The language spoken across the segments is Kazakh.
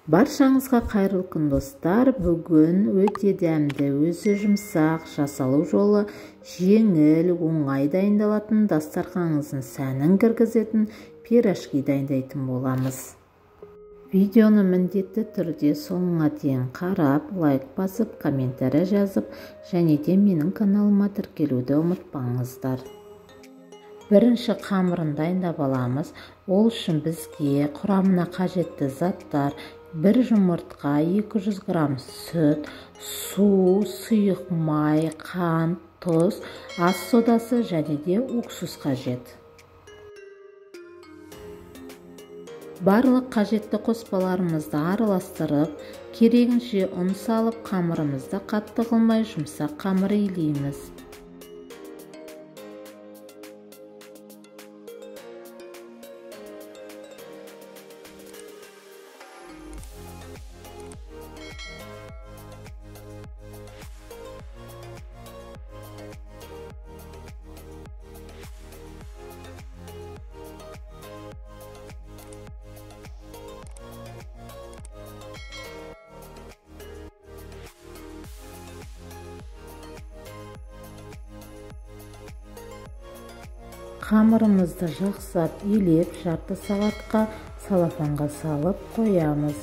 Баршаңызға қайырлы күн, достар. Бүгін өте дәмді, өзі жұмсақ, жасалу жолы жеңіл, оңай дайындалатын, дастарханыңыздың сәнін кіргізетін пирожки дайындайтын боламыз. Видеоны міндетті түрде соңына дейін қарап, лайк басып, комментарий жазып, және де менің каналыма тіркелуді ұмытпаңыздар. Бірінші қамырын дайындап аламыз. Ол үшін бізге құрамына қажетті заттар: 1 жұмыртқа, 200 грамм сүт, су, сұйық май, қант, тұз, ас содасы және де уксус қажет. Барлық қажетті қоспаларымызды араластырып, керегінше ұн салып, қамырымызды қатты қылмай жұмсақ қамыр илейміз. Қамырымызды жақсап илеп, жарты сағатқа салафанға салып қоямыз.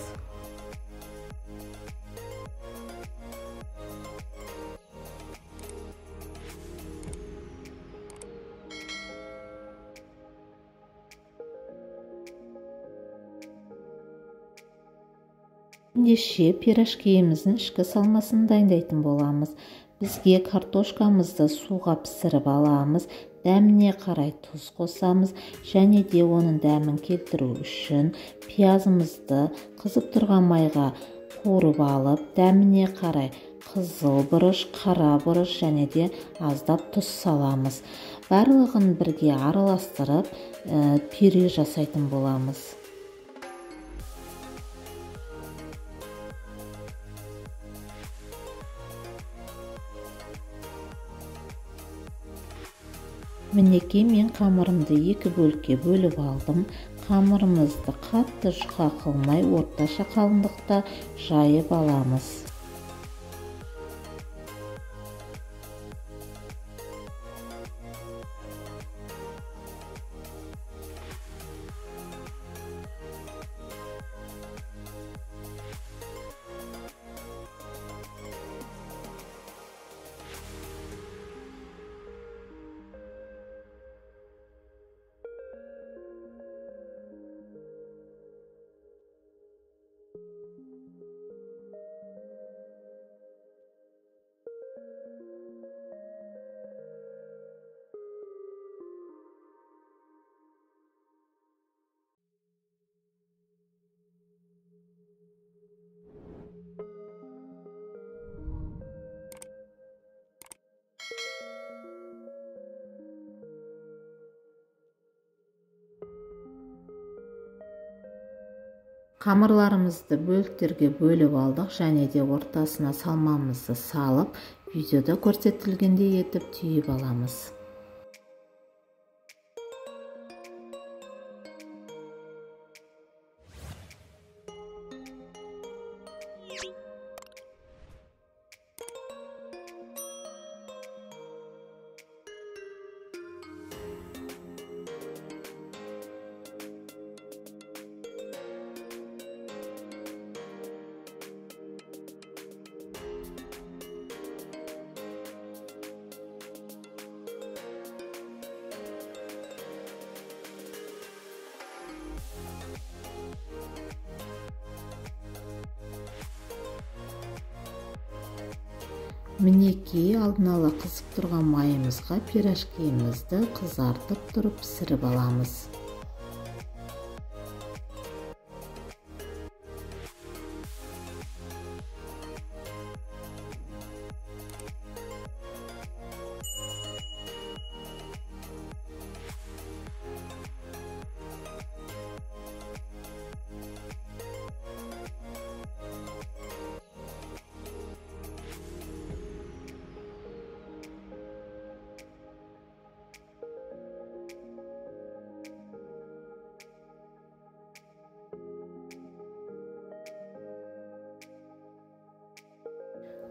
Ендеше пирожкиіміздің ішкі салмасын дайындайтын боламыз. Бізге картошкамызды суға пісіріп аламыз, дәміне қарай тұз қосамыз және де оның дәмін келтіру үшін пиязымызды қызып тұрған майға қуырып алып, дәміне қарай қызыл бұрыш, қара бұрыш және де аздап тұз саламыз. Барлығын бірге араластырып, пюре жасайтын боламыз. Мінекей, мен қамырымды екі бөлікке бөліп алдым. Қамырымызды қатты жұқа қылмай, орташа қалыңдықта жайып аламыз. Қамырларымызды бөліктерге бөліп алдық және де ортасына салмамызды салып, видеода көрсетілгендей етіп түйіп аламыз. Мінекей, алдын ала қызып тұрған майымызға пирожкиімізді қызартып тұрып пісіріп аламыз.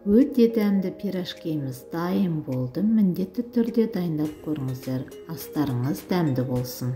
Өте дәмді пирожкиіміз дайын болды. Міндетті түрде дайындап көріңіздер. Астарыңыз дәмді болсын.